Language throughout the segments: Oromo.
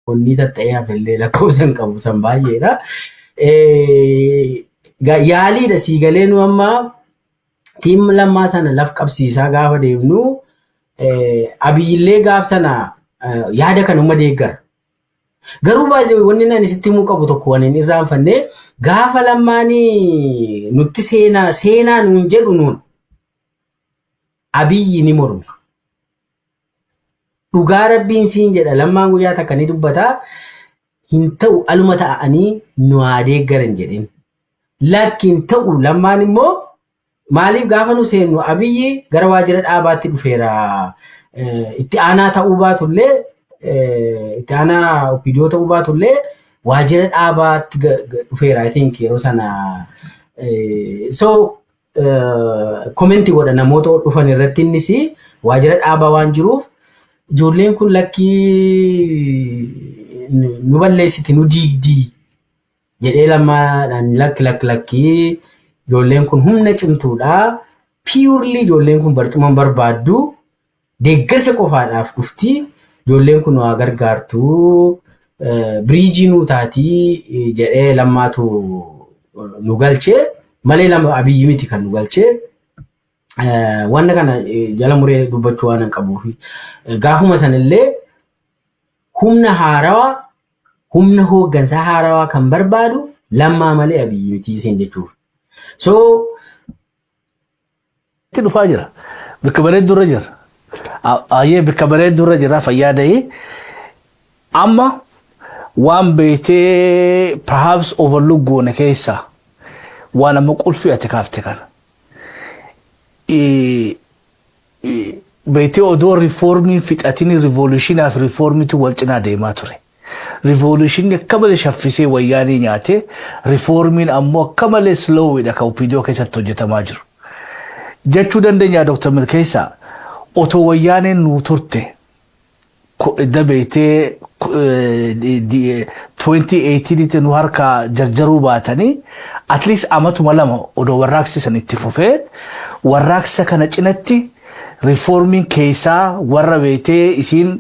Onni tatta'ee hafellee lakkoofsa hin qabu san baay'eedha. Yaaliidha sii galee nu amma team Lammaa sana laf qabsiisaa gaafa deemnu, Abiyyillee gaaf sana yaada kanuma deeggara. Garuu baay'ee wanni ani sitti himuu qabu tokko waan hin irraanfanne, gaafa Lammaanii nutti seenaa seenaa nuun jedhu nuun Abiyyi ni morme. Dhugaa Rabbiin siin jedha, Lammaan guyyaa takka ni dubbata, hin ta'u, aluma ta'anii nu haa deeggaran jedhin. Lakki, hin ta'u. Lammaan immoo maaliif gaafa nu seennu Abiyyi gara waajjira dhaabaatti dhufeera. Itti aanaa ta'uu baatullee, itti aanaa OPDO ta'uu baatullee, waajjira dhaabaatti dhufeera, I think yeroo sana. So comment godha namoota dhufan irratti, innis waajjira dhaabaa waan jiruuf, ijoolleen kun lakkii nu balleessiti, nu diigdii jedhee Lammaadhaan, lakki, lakki, lakkii, ijoolleen kun humna cimtuudha. Purely ijoolleen kun barcuma hin barbaaddu, deeggarsa qofaadhaaf dhufti. Ijoolleen kun waa gargaartu, bridge nuu taatii jedhee Lammaatu nu galchee malee lama Abiyyi miti kan nu galchee. Wanna kana jala muree dubbachuu waan hin qabuuf, gaafuma sanillee humna haarawaa, humna hooggansaa haarawaa kan barbaadu Lammaa malee Abiyyi miti isin jechuuf. So Itti dhufaa jira. Bakka bareedduu irra jira. Ayyee, bakka bareedduu irra jira, fayyaa da'ee. Amma waan beektee perhaps overlook goone keessaa waan amma qulfii ati kaafte kana. Beektee odoo reformiin fixatiin revolutionaaf reformiitu wal cinaa deemaa ture. Revolutionni akka malee shaffisee Wayyaanii nyaate, reformiin ammoo akka malee slowidha kan OPDO keessatti hojjetamaa jiru. Jechuu dandeenya, Dr. Milkeessaa, otoo Wayyaaneen nuu turte dabeetee 2018 nu harkaa jarjaruu baatanii, at least amatuma 2 odoo warraaqsi san itti fufee, warraaqsa kana cinatti reformiin keessaa warra beetee isiin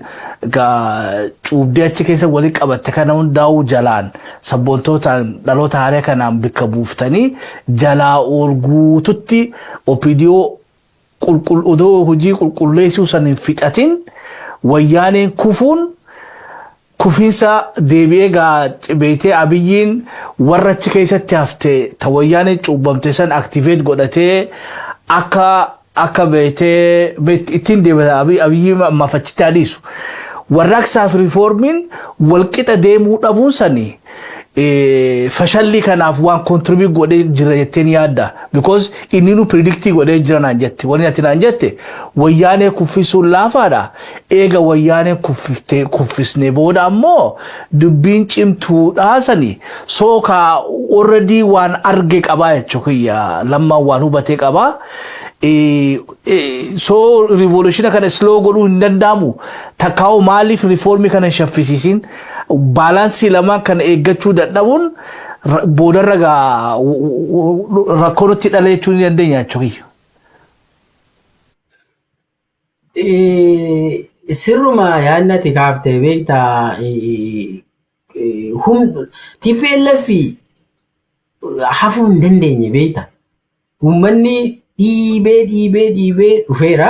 cuubdee achi keessa walii qabatte kana hundaa'uu jalaan sabboontootaan dhaloota haaraa kanaan bikka buuftanii jalaa ol guututti OPDO odoo hojii qulqulleessuu san hin fixatin Wayyaaneen kufuun kufiinsa deebi'ee gaa beetee Abiyyiin warra achi keessatti hafte ta Wayyaaneen cuubbamte san activate godhatee akka beetee ittiin deebata Abiyyi ammaaf achitti adiisu. Warraaqsaaf reformiin walqixa deemuu dhabuun sanii fashalli kanaaf waan contribute godhee jira jettee ni yaadda. Because inni nu predict godhee jira naan jette. Wanni ati naan jette Wayyaanee kuffisuun laafaadha. Eega Wayyaanee kuffisne booda ammoo dubbiin cimtuudhaa sani sookaa already waan arge qabaa jechuu kiyya, Lammaan waan hubatee qabaa. So revolutiona kana slow godhuu hin danda'amu. Takkaa'u maaliif reformii kana hin shaffisiisin? Balance lamaan kana eeggachuu dadhabuun boodarra gaa rakkoo nutti dhala jechuu ni dandeenya jechuu kiyya. Sirruma yaadni ati kaaftee beektaa, TPLF hafuu hin dandeenye beektaa. Uummanni dhiibee dhiibee dhiibee dhufeera.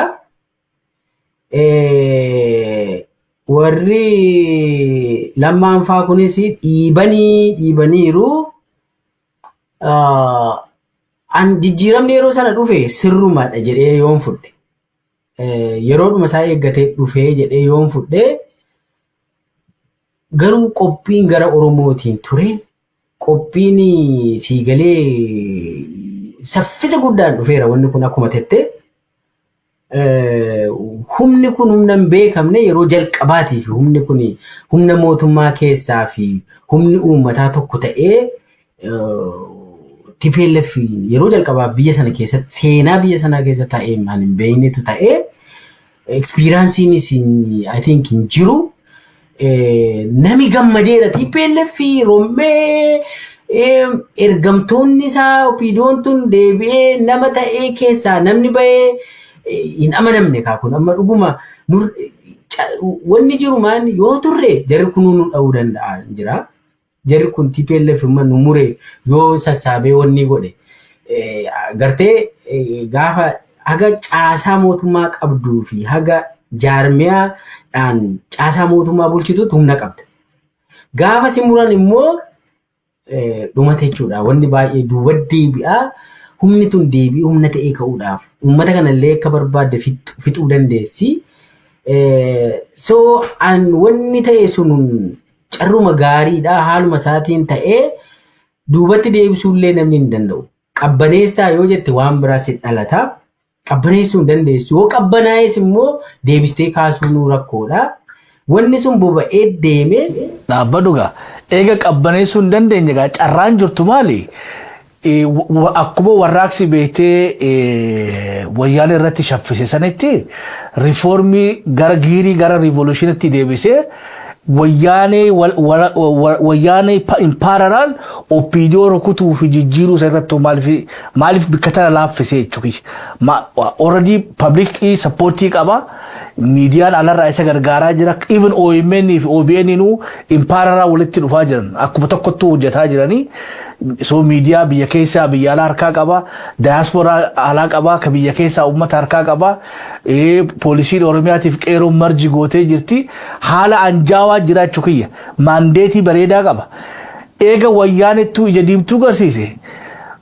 Warri Lammaan faa kunis dhiibanii dhiibaniiru. An jijjiiramni yeroo sana dhufe sirrumadha jedhee yoon fudhe, yeroodhuma isaa eeggatee dhufee jedhee yoon fudhe, garuu qophiin gara Oromootiin ture, qophiin siigalee saffisa guddaan dhufeera wanni kun akkuma tette. Humni kun humna hin beekamne yeroo jalqabaatiif humni kun humna mootummaa keessaa fi humni uummataa tokko ta'ee TPLF yeroo jalqabaaf biyya sana keessatti, seenaa biyya sanaa keessa ta'ee kan hin beeknetu ta'ee, experienceiinis I think hin jiru. Nami gammadeera, TPLF rommee ergamtoonni isaa OPDOn tun deebi'ee nama ta'ee keessaa namni bahee hin amanamne kaa kun amma dhuguma Wanni jiru maan yoo turre jarri kun nu dha'uu danda'a jira. Jarri kun TPLF immoo nu mure yoo sassaabee wanni godhe. Gartee gaafa haga caasaa mootummaa qabduu fi haga jaarmiyaadhaan caasaa mootummaa bulchitutti humna qabda. Gaafa si muran immoo dhumate jechuudha. Wanni baay'ee duuba deebi'aa, humni tun deebi'ee humna ta'ee ka'uudhaaf uummata kanallee akka barbaadde fixuu dandeessi. So an wanni ta'e sun carruma gaariidha, haaluma isaatiin ta'ee duubatti deebisuullee namni hin danda'u. Qabbaneessaa yoo jette waan biraa si dhalata. Qabbaneessuu hin dandeessu. Yoo qabbanaa'es immoo deebistee kaasuun rakkoodha. Wanni sun boba'ee deeme. Dhaabbadhu gaa. Eega qabbaneessuu hin dandeenye gaa, carraan jirtu maali? Akkuma warraaqsi beektee wayyaan irratti shaffise sanitti reformii gara giirii gara revolutionitti deebisee wayyaanee in parallel OPDO rukutuu fi jijjiiruu isa irratti maaliif bikka tana laaffise jechuudha. Already public supportii qaba. Miidiyaan alarraa isa gargaaraa jira. Even OMN fi OBN nu in parallel walitti dhufaa jiran. Akkuma tokkottuu hojjetaa jiranii. So miidiyaa biyya keessaa biyya alaa harkaa qaba. Daayasporaa alaa qaba. Ka biyya keessaa uummata harkaa qaba. Poolisiin Oromiyaatiif qeeroon marji gootee jirti. Haala anjaawaa jiraachuu kiyya. Mandateii bareedaa qaba. Eega wayyaanittuu ija diimtuu garsiise.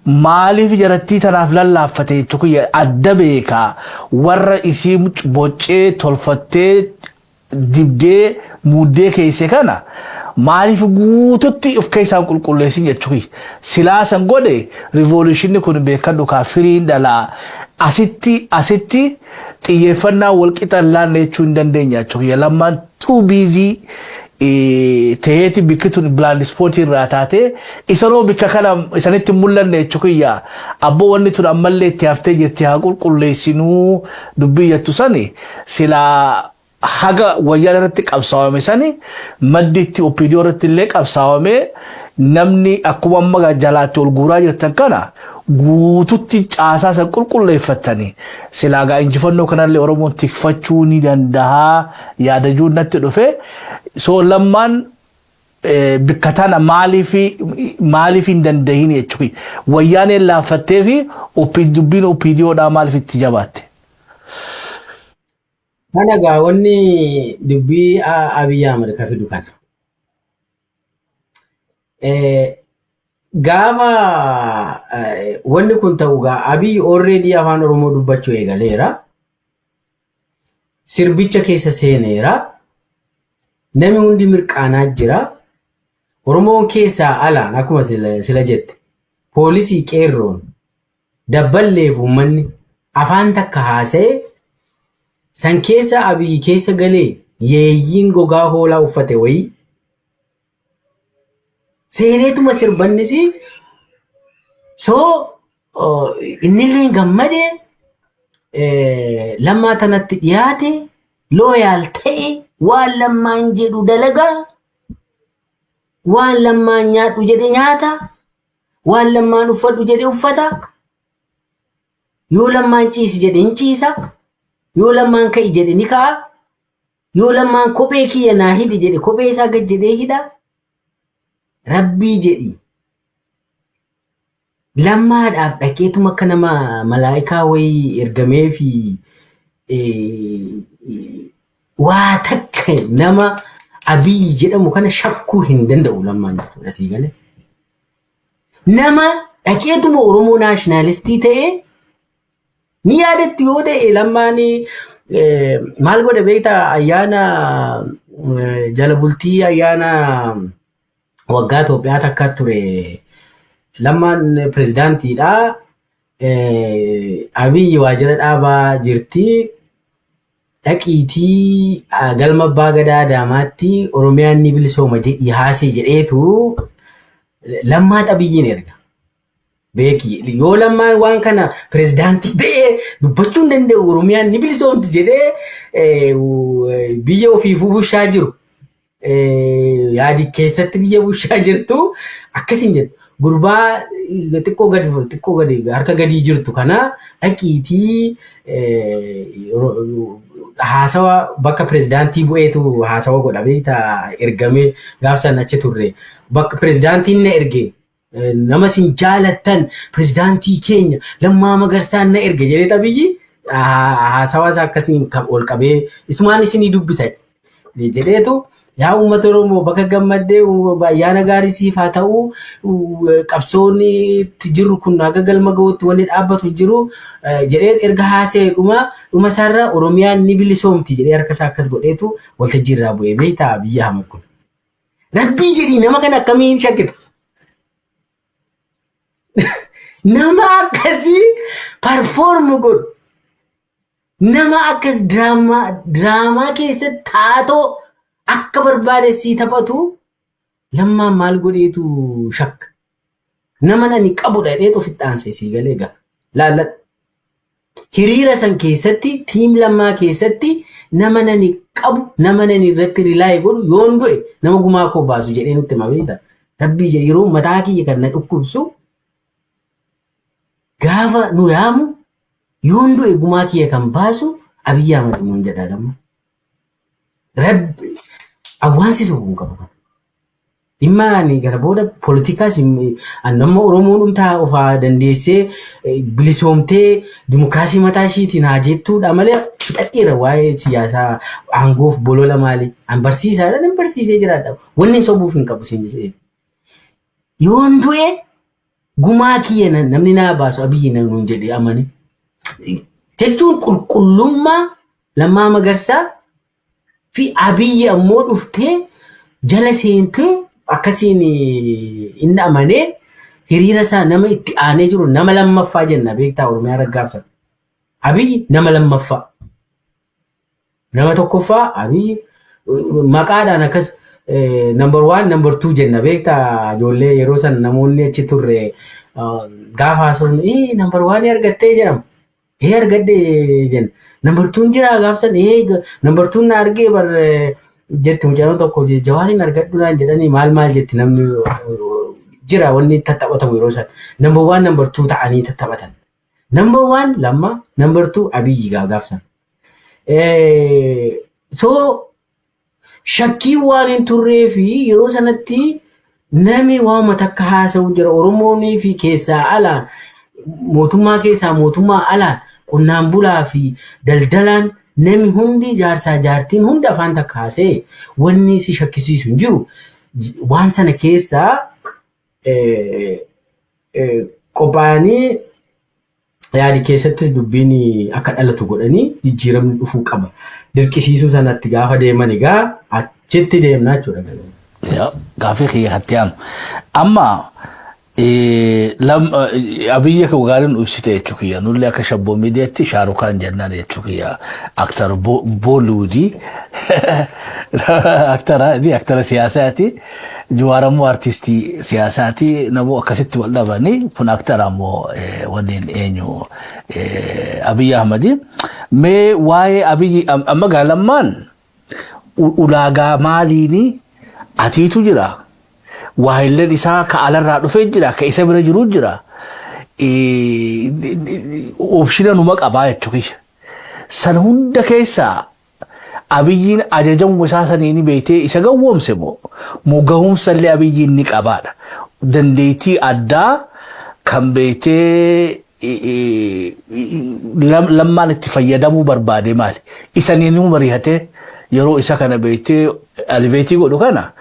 Maaliif jarattii tanaaf lallaaffate jechuu kiyya, adda beekaa warra isii boccee tolfattee dibdee muuddee keesse kana maaliif guututti of keessaan qulqulleessin jechuu kiyya. Silaasan godhe revolutionni kun beekadhu kaa firiin dhalaa asitti xiyyeeffannaa walqixa hin laanne jechuu hin dandeenya jechuu kiyya. Lammaan too busy ta'eeti bikki tun blind spot irraa taate isanoo bikka kana isanitti hin mul'anne jechuu kiyya. Abboo, wanni tun ammallee itti haftee jirti, haa qulqulleessinuu dubbii jettu sani silaa haga wayyaan irratti qabsaawame sani maddi itti OPDO irratti illee qabsaawame namni akkuma amma jalaatti ol guuraa jirtan kana guututti caasaa san qulqulleeffattanii silaa gaa injifannoo kanallee Oromoon tikfachuu ni danda'a yaadajuun natti dhufe. So Lammaan bikka tana maaliif hin dandahin jechuudha. Wayyaaneen laaffattee fi dubbiin OPDOdhaa maaliif itti jabaatte? Kana gaa wanni dubbii Abiyyi Ahmad ka fidu kana. Gaafa wanni kun ta'u gaa Abiyyi already afaan Oromoo dubbachuu eegaleera. Sirbicha keessa seeneera. Namni hundi mirqaanaa jira. Oromoon keessaa alaan akkuma sila jette poolisii qeerroon dabballeef uummanni afaan takka haasa'e san keessa Abiyyi keessa galee yeeyyiin gogaa hoolaa uffate wayii seeneetuma sirbannis so innillee gammade, Lammaa tanatti dhiyaate, loyal ta'e, waan Lammaan jedhu dalagaa, waan Lammaan nyaadhu jedhe nyaata, waan Lammaan uffadhu jedhe uffata, yoo Lammaan ciisi jedhe hin ciisa, yoo Lammaan ka'i jedhe ni ka'a, yoo Lammaan kophee kiyya naa hidhi jedhe kophee isaa gad jedhee hidha. Rabbii jedhi, Lammaadhaaf dhaqeetuma akka nama malaayikaa wayii ergamee fi waa takka nama Abiyyi jedhamu kana shakkuu hin danda'u Lammaan jechuudha, sii galee. Nama dhaqeetuma Oromoo nationalistii ta'ee ni yaadattu yoo ta'e, Lammaan maal godhe beektaa? Ayyaana jala bultii ayyaana waggaa Itoophiyaa takka ture. Lammaan pirezidaantiidha. Abiyyi waajjira dhaabaa jirti. Dhaqiitii galma abbaa gadaa Adaamaatti Oromiyaan ni bilisooma jedhii haasee jedheetu Lammaa Abiyyiin erga. Beeki, yoo Lammaan waan kana pirezidaantii ta'ee dubbachuu hin danda'u, Oromiyaan ni bilisoomti jedhee biyya ofiifuu bushaa jiru. Yaadi keessatti biyya bushaa jirtu akkasiin jettu. Gurbaa xiqqoo gadi harka gadii jirtu kana dhaqiitii Haasawa bakka pirezidaantii bu'eetu haasawa godha, beektaa? Ergamee gaaf san achi turre, bakka pirezidaantiin na erge, nama isin jaalattan pirezidaantii keenya Lammaa Magarsaan na erge jedhee Abiyyi haasawa isaa akkasiin ol qabee isumaan isinii dubbisa jedheetu, "Yaa uummata Oromoo, bakka gammaddee ayyaana gaarii siif haa ta'u. Qabsoon itti jirru kun haga galma gahuutti wanni dhaabbatu hin jiru" jedhee erga haasa'e, dhuma dhuma isaarra "Oromiyaan ni bilisoomti" jedhee harka isaa akkas godheetu waltajjii irraa bu'ee, beektaa, Abiyyi Ahmad kun. Rabbii jedhii, nama kana akkamiin shakkita? Nama akkasii perform godhu. Nama akkas diraamaa keessatti taatoo akka barbaade sii taphatu, Lammaan maal godheetu shakka? Nama nani qabudha jedheetu ofitti aansee sii galee egaa. Laalladhu. Hiriira san keessatti, team Lammaa keessatti, nama nani qabu, nama nani irratti rely godhu, yoon du'e nama gumaa koo baasu jedhee nutti hima, beektaa? Rabbii jedhe, yeroo mataa kiyya kan na dhukkubsu, gaafa nu yaamu, yoon du'e gumaa kiyya kan baasu Abiyyi Ahmad nuun jedha Lamma. Rabbi awwaansisu kun qabu kana. Dhimma ani gara booda poolitikaas, nama Oromoon dhumtaa ofaa dandeessee bilisoomtee dimokiraasii mataa ishiitiin haa jettuudha malee, fixadheera waa'ee siyaasaa, aangoof bolola maali. An barsiisaadha, nan barsiisee jiraadha. Wanni hin sobuuf hin qabu siin jedhee. Yoon du'e gumaa kiyya namni naa baasu Abiyyi nuun jedhee amane. Jechuun qulqullummaa Lammaa Magarsaa fi Abiyyi ammoo dhuftee jala seentee akkasiin inni amanee hiriira isaa nama itti aanee jiru, nama lammaffaa jenna, beektaa, Oromiyaa raggaabsan. Abiyyi nama lammaffaa. Nama tokkoffaa Abiyyi maqaadhaan akkas number one, number two jenna, beektaa? Ijoollee yeroo san namoonni achi turre gaafa haasofnu, "Number one argattee?" jedhama. "Ee, argadhe" jenna. "Number two jira gaaf san?" "Ee, number two na argee bar" jetti mucaan tokko. "Jawaariin argadhu naan jedhanii" maal maal jetti. Namni jira, wanni tattaphatamu yeroo san. Number one, number two ta'anii tattaphatan. Number one Lamma, number two Abiyyi gaaf san. So shakkii waan hin turree fi yeroo sanatti namni waama takka haasa'u jira. Oromoonii fi keessaa alaan, mootummaa keessaa mootummaa alaan, qonnaan bulaa fi daldalaan, namni hundi, jaarsaa jaartiin hundi afaan takka haasa'e, wanni si shakkisiisu hin jiru. Waan sana keessaa qophaa'anii yaadi keessattis dubbiin akka dhalatu godhanii jijjiiramni dhufuu qaba. Dirqisiisuu sanatti gaafa deeman egaa achitti deemnaa jechuudha. Gaafii kiyya hatti aanu. Amma Abiyyi akka gaariin ibsite jechuu kiyya. Nullee akka Shabboo Miidiyaatti Shaarukaan jennaan jechuu kiyya. Actor Bollywoodii. Actora inni actora siyaasaati. Jawaar ammoo artistii siyaasaati. Namoo akkasitti wal dhabanii kun actora ammoo waliin eenyu, Abiyyi Ahmadi. Mee waa'ee Abiyyi amma gaalammaan ulaagaa maaliini atiitu jira? Waahilleen isaa ka alarraa dhufee jira, ka isa bira jiru jira. Option numa qabaa jechuudha. San hunda keessaa Abiyyiin ajajamuu isaa sanii ni beektee isa gawwoomse moo gahumsa illee Abiyyiin ni qabaadha? Dandeettii addaa kan beektee Lammaan itti fayyadamuu barbaade maali? Isanii nu mari'atee yeroo isa kana beektee elevate godhu kana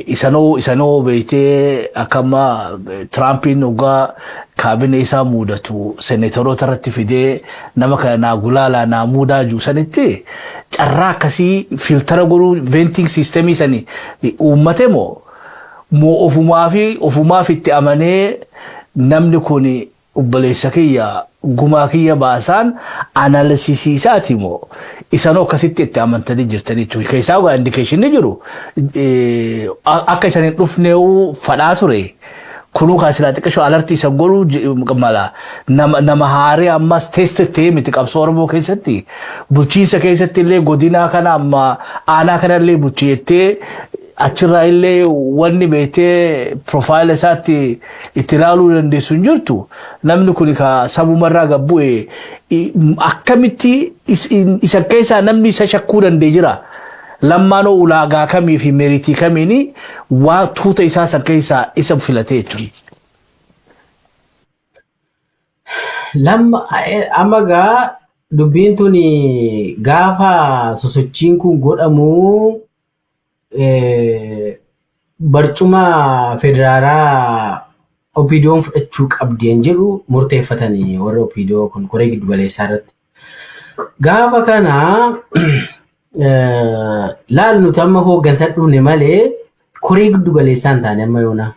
isanoo beektee akkama Tiraampiin dhugaa kaabinee isaa muudatu seneetoroota irratti fidee nama kana naa gulaalaa naa muudaa jiru sanitti carraa akkasii filter godhuu, vetting system sanii uummate moo ofumaaf itti amanee, namni kun obboleessa kiyya, gumaa kiyya baasaan analysis isaati moo isanoo akkasitti itti amantanii jirtan jechuudha. Keessaa egaa indicationni jiru akka isan hin dhufneewu fadhaa ture. Kunuu kan silaa xiqqishoo alert isa godhuu mala. Nama haaree ammas test ta'ee miti. Qabsoo Oromoo keessatti, bulchiinsa keessatti illee, godinaa kana amma aanaa kana illee bulchiyettee Achirraa illee wanni beektee profile isaatti itti ilaaluu dandeessu hin jirtu. Namni kun ka sabumarraa gabbu'e akkamitti isa keessaa namni isa shakkuu danda'e jira? Lammaanoo ulaagaa kamii fi merit kamiini waa tuuta isaa san keessaa isa filatee jechuudha? Lamma amma gaa dubbiin tun gaafa sosochiin kun godhamu barcuma federaalaa OPDOn fudhachuu qabdi hin jedhu murteeffatanii warri OPDO kun koree giddu galeessaa irratti. Gaafa kana laal nuti amma hooggansa dhufne malee koree giddu galeessaa hin taane amma yoonaa.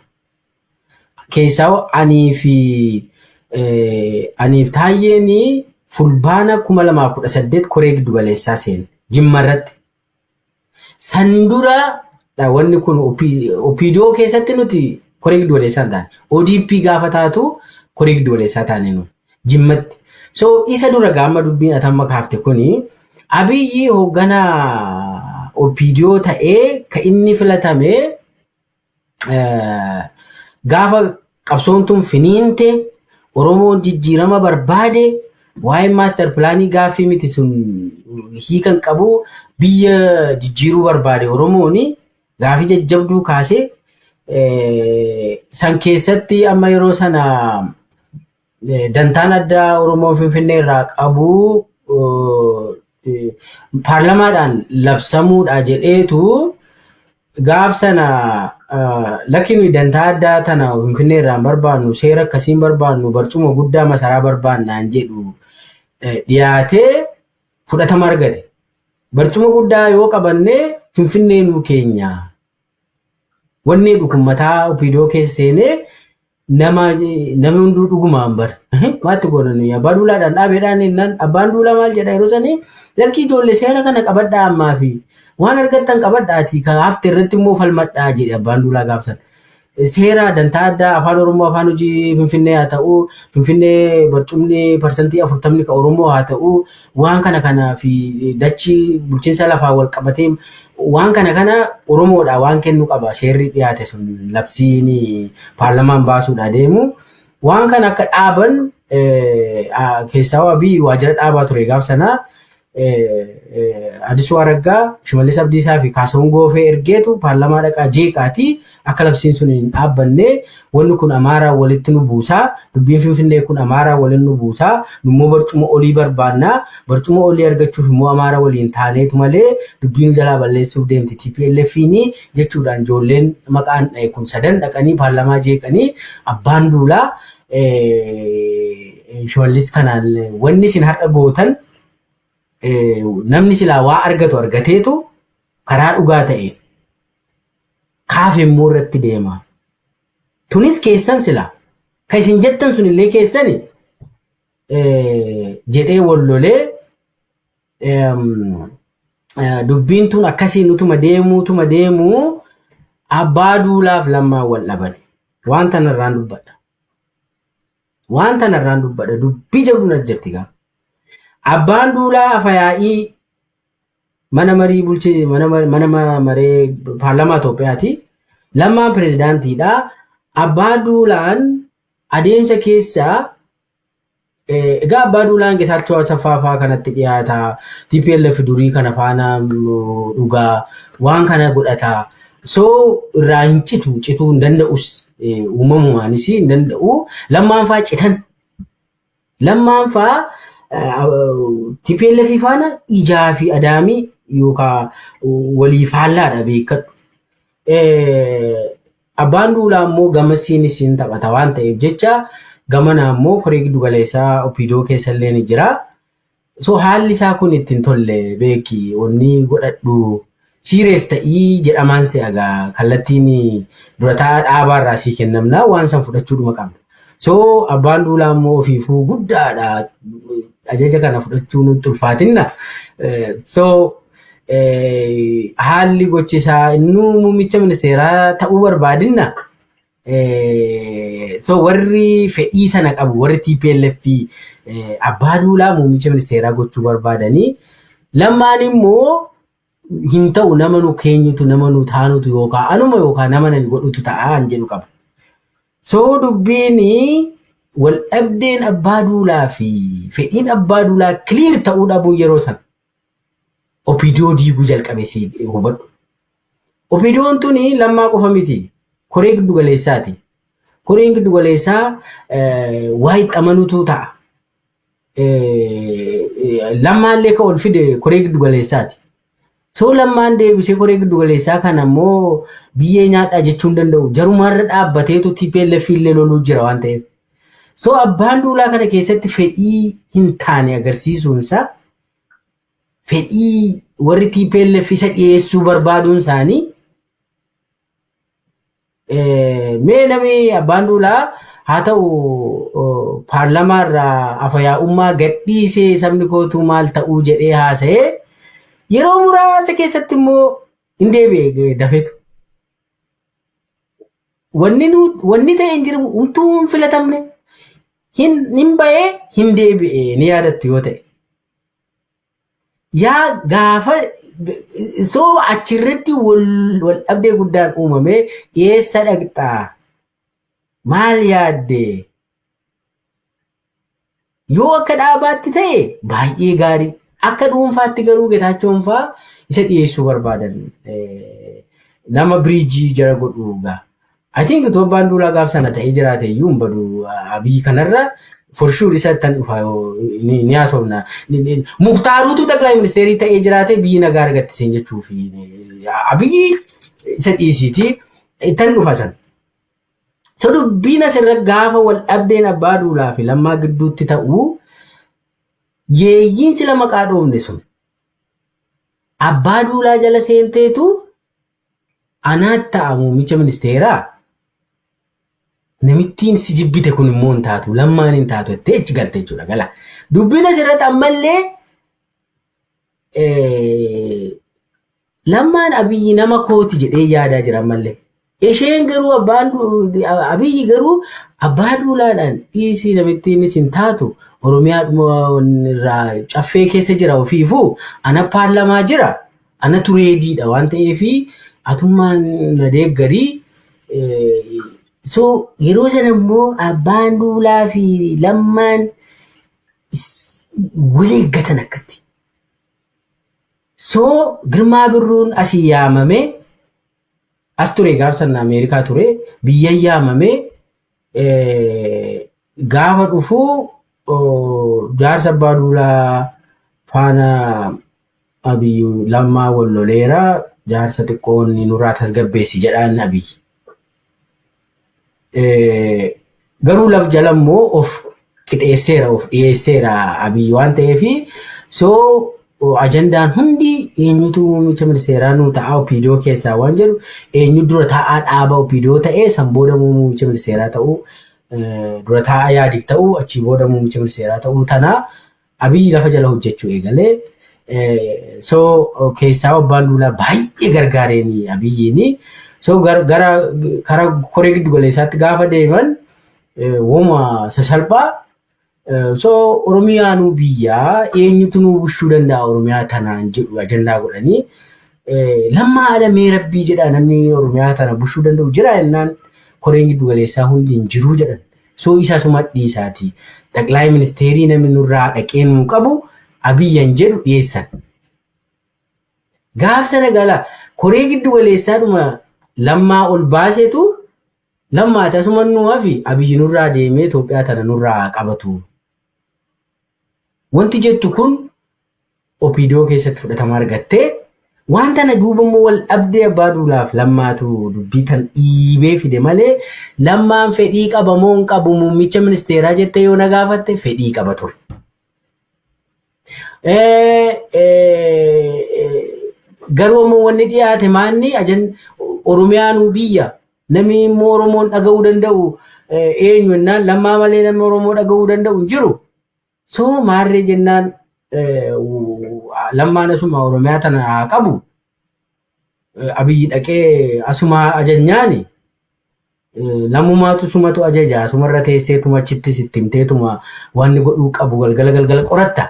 Keessaa anii fi aniif Taayyeen Fulbaana 2018 koree giddu galeessaa seenne Jimma irratti. San dura wanni kun OPDO keessatti nuti koree giddu galeessaa hin taane. ODP gaafa taatu koree giddu galeessaa taane nu Jimmatti. So isa dura gaama dubbiin atamma kaafte kuni Abiyyi hoogganaa OPDO ta'ee kan inni filatame gaafa qabsoon tun finiinte, Oromoon jijjiirama barbaade, waa'ee master planii gaaffii miti, sun hiikan qabu. Biyya jijjiiruu barbaade Oromoon, gaafii jajjabduu kaasee san keessatti amma yeroo sana dantaan addaa Oromoon Finfinnee irraa qabu paarlamaadhaan labsamuudha jedheetu gaaf sana lakki nuyi dantaa addaa tana Finfinnee irraa hin barbaannu, seera akkasii hin barbaannu, barcuma guddaa masaraa barbaannaan jedhu dhiyaatee fudhatama argate. Barcuma guddaa yoo qabanne Finfinnee nuu keenya. Wanni jedhu kun mataa OPDO keessa seenee nama namni hunduu dhugumaan bara. Maatti goona nuyi abbaa duulaadhaan dhaabeedhaan innaan abbaan duulaa maal jedha yeroo sanii? Lakkii ijoollee, seera kana qabadhaa, ammaa fi waan argattan qabadhaatii kan hafte irratti immoo falmadhaa jedhe abbaan duulaa gaafsan. Seera dantaa addaa afaan Oromoo afaan hojii Finfinnee haa ta'u, Finfinnee barcumni 40% kan Oromoo haa ta'u, waan kana kanaa fi dachii bulchiinsa lafaa wal qabatee waan kana kana Oromoodha waan kennu qaba seerri dhiyaate sun, labsiin paarlamaan baasuudha deemu. Waan kana akka dhaaban keessaa Abiy waajjira dhaabaa ture gaaf sanaa Addisuu Araggaa, Shimallis Abdiisaa fi Kaasahuun Goofee ergeetu paarlamaa dhaqaa jeeqaatii akka labsiin sun hin dhaabbanne, wanni kun Amaaraa walitti nu buusaa, dubbiin Finfinnee kun Amaaraa waliin nu buusaa, nummoo barcuma olii barbaannaa, barcuma olii argachuuf immoo Amaaraa waliin taaneetu malee dubbiin jalaa balleessuuf deemti TPLFiin jechuudhaan ijoolleen maqaan dha'e kun sadan dhaqanii paarlamaa jeeqanii abbaan duulaa Shimallis kanaan wanni isin har'a gootan namni silaa waa argatu argateetu karaa dhugaa ta'e kaaf immoo irratti deema. Tunis keessan silaa kan isin jettan sunillee keessani jedhee wallolee dubbiin tun akkasiin utuma deemuu utuma deemuu abbaa duulaaf Lammaan wal dhaban. Waan tanarraan dubbadha. Waan tanarraan dubbadha. Dubbii jabduun as jirti gaa. Abbaan duulaa afayaa'ii mana marii bulchee mana maree paarlaamaa Itoophiyaati. Lammaan pirezidaantiidha. Abbaan duulaan adeemsa keessa egaa abbaa duulaan Geetaachoo Asaffaa fa'aa kanatti dhiyaata. TPLF durii kana faana dhugaa waan kana godhata. So irraa hin citu, cituu hin danda'us, uumamumaanis hin danda'u. Lammaan fa'aa citan. Lammaan fa'aa TPLF faana ijaa fi adaamii yookaan walii faallaadha beekadhu. Abbaan duulaa immoo gamasiinis hin taphata waan ta'eef jecha gamana immoo koree giddu galeessaa OPDO keessa illee ni jira. So haalli isaa kun ittiin tolle beeki, wanni godhadhu serious ta'ii jedhamaan si agaa kallattiin dura taa'aa dhaabaarraa sii kennamnaa waan san fudhachuudhuma qabna. So abbaan duulaa immoo ofiifuu guddaadha. Ajaja kana fudhachuu nutti ulfaatinna. So haalli gochisaa innuu muummicha ministeeraa ta'uu barbaadinna. So warri fedhii sana qabu warri TPLF abbaa duulaa muummicha ministeeraa gochuu barbaadanii, Lammaan immoo Hin ta'u, nama nu keenyutu, nama nu taanutu, yookaan anuma yookaan nama nani godhutu ta'aa jedhu qaba. So dubbiin wal dhabdeen Abbaa Duulaa fi fedhiin Abbaa Duulaa clear ta'uu dhabuun yeroo sana OPDO diiguu jalqabe, si hubadhu. OPDOon tuni Lammaa qofa miti. Koree giddu galeessaati. Koreen giddu galeessaa waa itti amanutu ta'a. Lammaallee kan ol fide koree giddu galeessaati. So Lammaan deebisee koree giddu galeessaa kana immoo biyyee nyaadhaa jechuu hin danda'u. Jarumarra dhaabbateetu TPLF illee loluu jira waan ta'eef. So Abbaan Duulaa kana keessatti fedhii hin taane agarsiisuunsa, fedhii warri TPLF isa dhiyeessuu barbaaduun isaanii, mee namni Abbaan Duulaa haa ta'u paarlamaa irraa afayaa'ummaa gadhiisee sabni kootuu maal ta'uu jedhee haasa'ee, yeroo muraasa keessatti immoo hin deebi'e dafeetu. Wanni ta'e hin jiru, utuu hin filatamne hin ba'ee hin deebi'e, ni yaadattu yoo ta'e. Yaa gaafa so achirratti wal dhabdee guddaan uumamee, eessa dhaqxaa? Maal yaadde? Yoo akka dhaabaatti ta'e baay'ee gaarii. Akka dhuunfaatti garuu Getaachoon fa'aa isa dhiyeessuu barbaadan, nama bridge jara godhu gaa. I think utuu Abbaan Duulaa gaaf sana ta'ee jiraate iyyuu hin badu. Abiyyi kanarra for sure isa tan dhufa, ni haasofna. Muktaaruutu ጠቅላይ ministeerii ta'ee jiraate biyyi nagaa argattisiin jechuuf Abiyyi isa dhiisiiti tan dhufa san. So dubbiin asirra gaafa wal dhabdeen Abbaa Duulaa fi Lammaa gidduutti ta'uu, yeeyyiin sila maqaa dhoofne sun Abbaa Duulaa jala seenteetu anaat ta'a muummicha ministeeraa, namittiin si jibbite kun immoo hin taatu, Lammaan hin taatu jettee achi galte jechuudha gala. Dubbiin asirratti ammallee Lammaan Abiyyi nama kooti jedhee yaadaa jira ammallee. Isheen garuu abbaan Abiyyi garuu Abbaa Duulaadhaan dhiisii, namittiinis hin taatu, Oromiyaa irraa caffee keessa jira, ofiifuu ana paarlamaa jira, ana tureediidha waan ta'eefi atummaan na deeggarii. So yeroo sana immoo Abbaan Duulaa fi Lammaan wal eeggatan akkatti. So Girmaa Birruun asii yaamamee as ture, gaaf sana Ameerikaa ture, biyya yaamamee gaafa dhufuu jaarsa Abbaa Duulaa faana Abiyyi Lammaa wal loleera, jaarsa xiqqoon nurraa tasgabbeessi jedhaan Abiyyi. Garuu laf jala immoo of qixeesseera, of dhiyeesseera Abiyyi waan ta'eef, so ajandaan hundi eenyutu muummicha ministeeraa nuu ta'a OPDO keessaa waan jedhu, eenyu dura taa'aa dhaaba OPDO ta'ee san booda muummicha ministeeraa ta'uu, dura taa'aa yaadiif ta'uu, achii booda muummicha ministeeraa ta'uu tanaa Abiyyi lafa jala hojjechuu eegalee. So keessaa Abbaan Duulaa baay'ee gargaareen Abiyyiini. So gara karaa koree giddu galeessaatti gaafa deeman woma sasalphaa, so Oromiyaanuu biyyaa eenyutu nuu bulchuu danda'a Oromiyaa tanaan jedhu ajandaa godhanii, Lammaa alamee rabbii jedhaa namni Oromiyaa tana bulchuu danda'u jira jennaan, koreen giddu galeessaa hundi hin jiruu jedhan. So isa suma dhiisaati. ጠቅላይ ministeerii namni nurraa dhaqee nuu qabu Abiyyan jedhu dhiyeessan. Gaaf sana gala koree giddu galeessaadhuma Lammaa ol baasetu, Lammaa tasuma nuu hafi, Abiyyi nurraa deemee Itoophiyaa tana nurraa qabatu. Wanti jettu kun OPDO keessatti fudhatama argattee, waan tana duuba immoo wal dhabdee Abbaa Duulaaf Lammaatu dubbii tan dhiibee fide malee, Lammaan fedhii qaba moo hin qabu muummicha ministeeraa jettee yoo na gaafatte, fedhii qaba ture. Garuu ammoo wanni dhiyaate maanni ajan Oromiyaanuu biyya namni immoo Oromoon dhaga'uu danda'u eenyu jennaan, Lammaa malee namni Oromoo dhaga'uu danda'u hin jiru. So maarree jennaan, Lammaan asuma Oromiyaa tana haa qabu. Abiyyi dhaqee asuma ajajnaani lamumaatu sumatu ajaja, asumarra teesseetuma achittis itti himteetuma wanni godhuu qabu galgala galgala qoratta.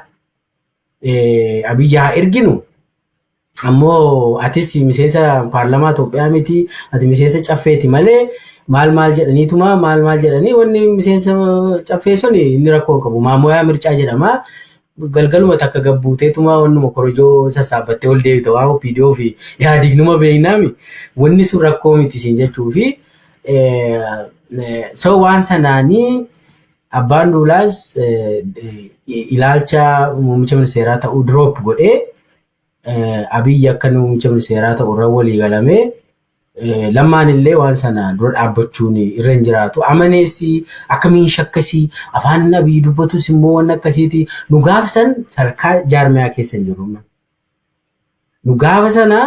Abiyyi haa erginu. Ammoo atis miseensa paarlamaa Itoophiyaa miti, ati miseensa caffeeti malee maal maal jedhaniituma maal maal jedhanii wanni miseensa caffee sun inni rakkoo qabu. Maamoyaa mircaa jedhama. Galgaluma takka gabbuuteetuma wannuma korojoo sassaabbattee ol deebita waan OPDO fi yaadignuma beeknaami. Wanni sun rakkoo miti siin jechuu fi so waan sanaanii abbaan duulaas ilaalcha muummicha ministeeraa ta'uu drop godhee Abiyyi akka muummicha ministeeraa ta'u irra walii galamee lammaan illee waan sana dura dhaabbachuun irra hin jiraatu. Amaneessi akkamiin shakkasii afaan Abiyyi dubbatus immoo waan akkasiiti. Nu gaafa san sadarkaa jaarmiyaa keessa hin jiru. Nu gaafa sana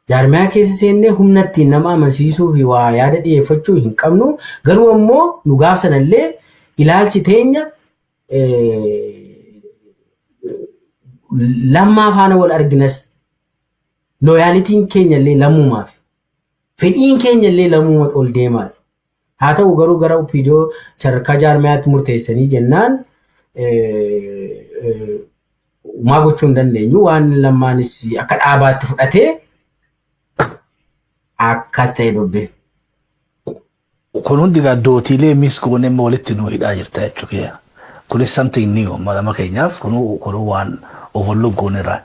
jaarmiyaa keessa seennee humna ittiin nama amansiisuu fi waa yaada dhiyeeffachuu hin qabnu. Garuu ammoo nu gaafa sana illee ilaalchi teenya lammaa faana wal arginas loyalityn keenya illee lammumaaf. Fedhiin keenya illee lammuma ol deemaa. Haa ta'u garuu gara OPDO sadarkaa jaarmiyaatti murteessanii jennaan maa gochuu hin dandeenyu waan lammaanis akka dhaabaatti fudhatee akkas ta'e dubbe. Kun hundi egaa dootiilee miss goonee amma walitti nu hidhaa jirta jechuudha. Kunis something new lama keenyaaf kunuu waan overlook goonerraa.